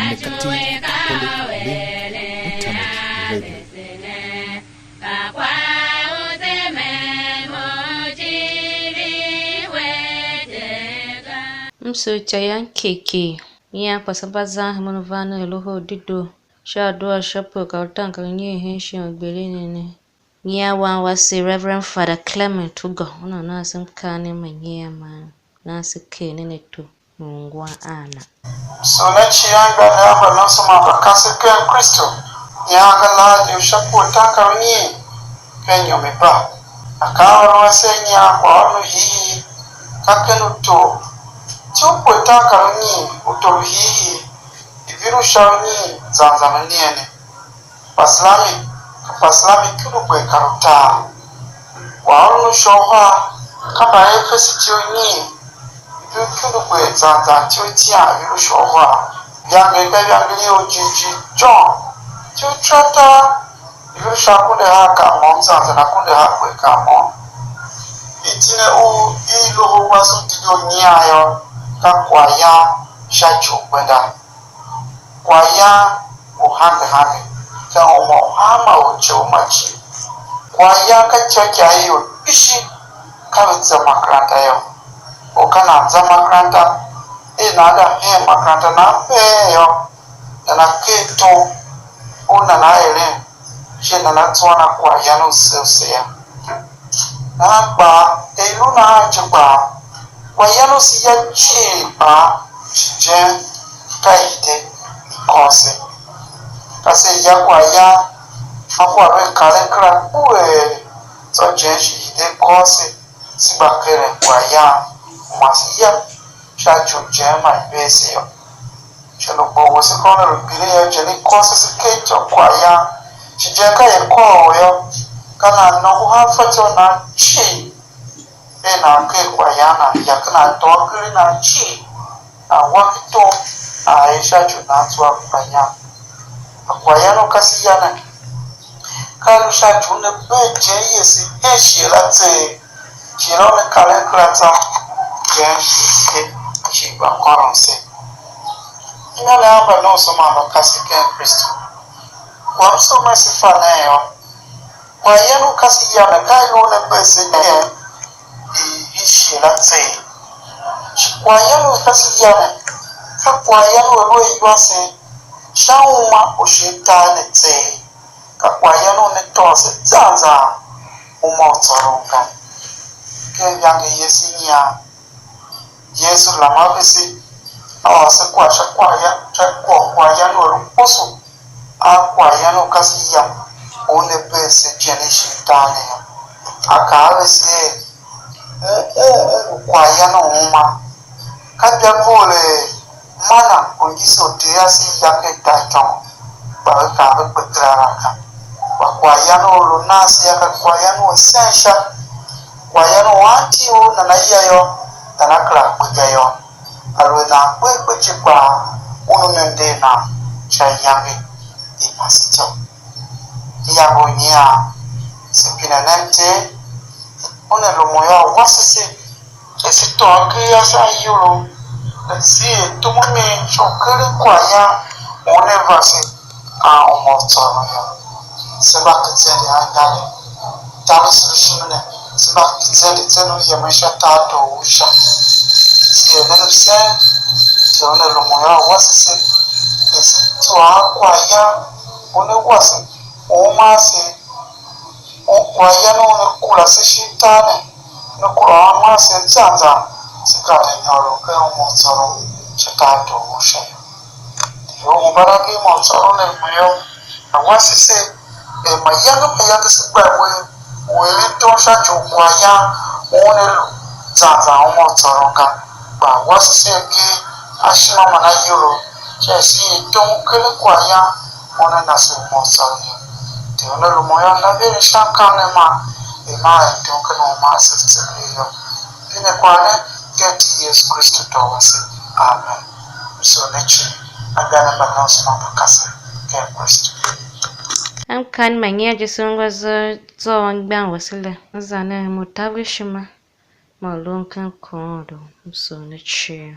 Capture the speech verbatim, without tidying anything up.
Negative Catholic Link Internet Radio. M sugh ica yam kiki, nyian kwase mba zan hemen u van nen Loho u Dedoo sha adua sha pue kar utaan kar unyiin hen shighe u gbilin ne. Nyian wan wase, Reverend Father Clement Ugo, una na ase mkaanem ma nyian man na ase ker nen ato u ungwan a na. Sule ciangba ne a mbanomso man mbakasev ken Kristu, nyian ga lahadi u sha pue utaan kar unyiin ken inyom i ba. Akaa a ôron ase nyian kwaghôron u hiihii, ka ken utor, ti u pue utaan kar unyiin, utor u hiihii, ivir u sha unyiin zan zan u nian ne. Pasalmi, ka Pasalmi ikundu gber kar utar. Kwaghôron u sha uhar, ka Mbaefese ityough unyiin, ivur ikundu gber zan zan ityough itian ivur u sha uhar. Ivangeli ka ivangeli i Orjighjigh John, ityough ityaôtar, ivur u sha akunduahar kar môm zan zan akunduahar gber kar môm. Iti ne u i Loho wase u Dedoo nyian yô, ka kwaghyan sha ci u gbenda. Kwaghyan u hange hange ken uma u hanma ortyom ma cii. Kwaghyan ka ityôkyaa i ior kpishi ka ve za makeranta yô. Or ka nan za makeranta, er nan da hen makeranta nan been yô, nana ker tom u nana eren, shin nana zuan a kwaghyan u se u se yô. Nahan kpaa, er i lu nahan je kpaa, kwaghyan u se ya cii kpaa, shi jen ka i de i kôr se. Ka se ya kwaghyan, ma kwagh ve karen kera kpughee, tsô jen shi i de i kôr se, se gba keren kwaghyan u ma se ya sha ci u jen man i bee se yô. Sha lu gbo wese kôr ne lu gbilin yô, je ne kôr se se ker ityô kwaghyan, shi je ka er kôr u yô, ka nan nongo han fatyô u nan cii, er nan ker kwaghyan nan ya, ka nan tôô ker nan cii, nan wa ki tom, nan er sha ci u nan zua kwaghyan. Kpa kwaghyan u ka se ya ne, ka lu sha ci u ne bee ijen yese hen shighe la tseegh. Shighe la una karen kera tsô, jen shi se, shi gba kôron se. Ina ne a mbanomso man mbakasev ken Kristu. Kwagh m soo mer se fa nen yô, kwaghyan u ka se ya ne, ka i lu una bee se ijen i i shighe la tseegh. Shi kwaghyan u ka se ya ne, ka kwaghyan u a lu a iwasen sha uma u shin tar ne tseegh. Ka kwaghyan u ne tôô se zan zan uma u tsôron ga. Ken iyange i Yesu nyian, Yesu lam a vese, a ôr se kwagh sha kwaghyan, sha kwagh u kwaghyan u a lu kposo a kwaghyan u ka se ya u ne bee se ijen i shin tar ne yô. A kaa a vese er, un, un, un ngu kwaghyan u uma. Ka inja vough er mana u ngise u Ter ase ya ken tar tôngo, kpa ve kar ve kpe kera la ga. Kpa kwaghyan u lu nan se yô, ka kwaghyan u esen sha, kwaghyan u anti u nana ya yô, nana kera kpe ga yô. Aluer nan kpe kpe je kpaa, un u ne nder nan sha iyange i masetyô. Iyange u nyian, se pine nen Ter, una lumun yô, a wase se, er se tôô agee ase a iyolough, er se er tom u mi sha u keren kwaghyan u una vase a uma u tsôron yô. Se mba ken zende anmgbianev, taver se lu ishima ne, se mba ken zende zende u yemen sha tartor u Sha. Se er nen msen, Ter una lumun yô, a wase se, er se tôô a kwaghyan u una wase uma ase, u kwaghyan u una kura se shin tar ne, una kura hanma ase zan zan, se kar ne nyôr u ken uma u tsôron sha tartor u Sha yô. Ior u mbarangev ma u tsôron ne mo yô, a wase se, er mayange mayange se gba we, u eren tom sha ci u kwaghyan u una lu zan zan uma u tsôron ga, kpa a wase se agee a ishima man a iyolough, sha se er tom u keren kwaghyan u una na se uma u tsôron yô. Ter una lumun yô, na ver sha mkaanem man er maa er tom ken uma ase tseegh yô. Pine kwagh ne ken iti i Yesu Kristu Tor wase. Amen. M soo ne cii, anmgbianev mba nomso man mba kasev ken Kristu. Mkaanem ma nyian je se ungwa zwa zwa u anmgbian wase la, m za nen mo taver ishima, mo lun ken kôndo, m soo ne cii.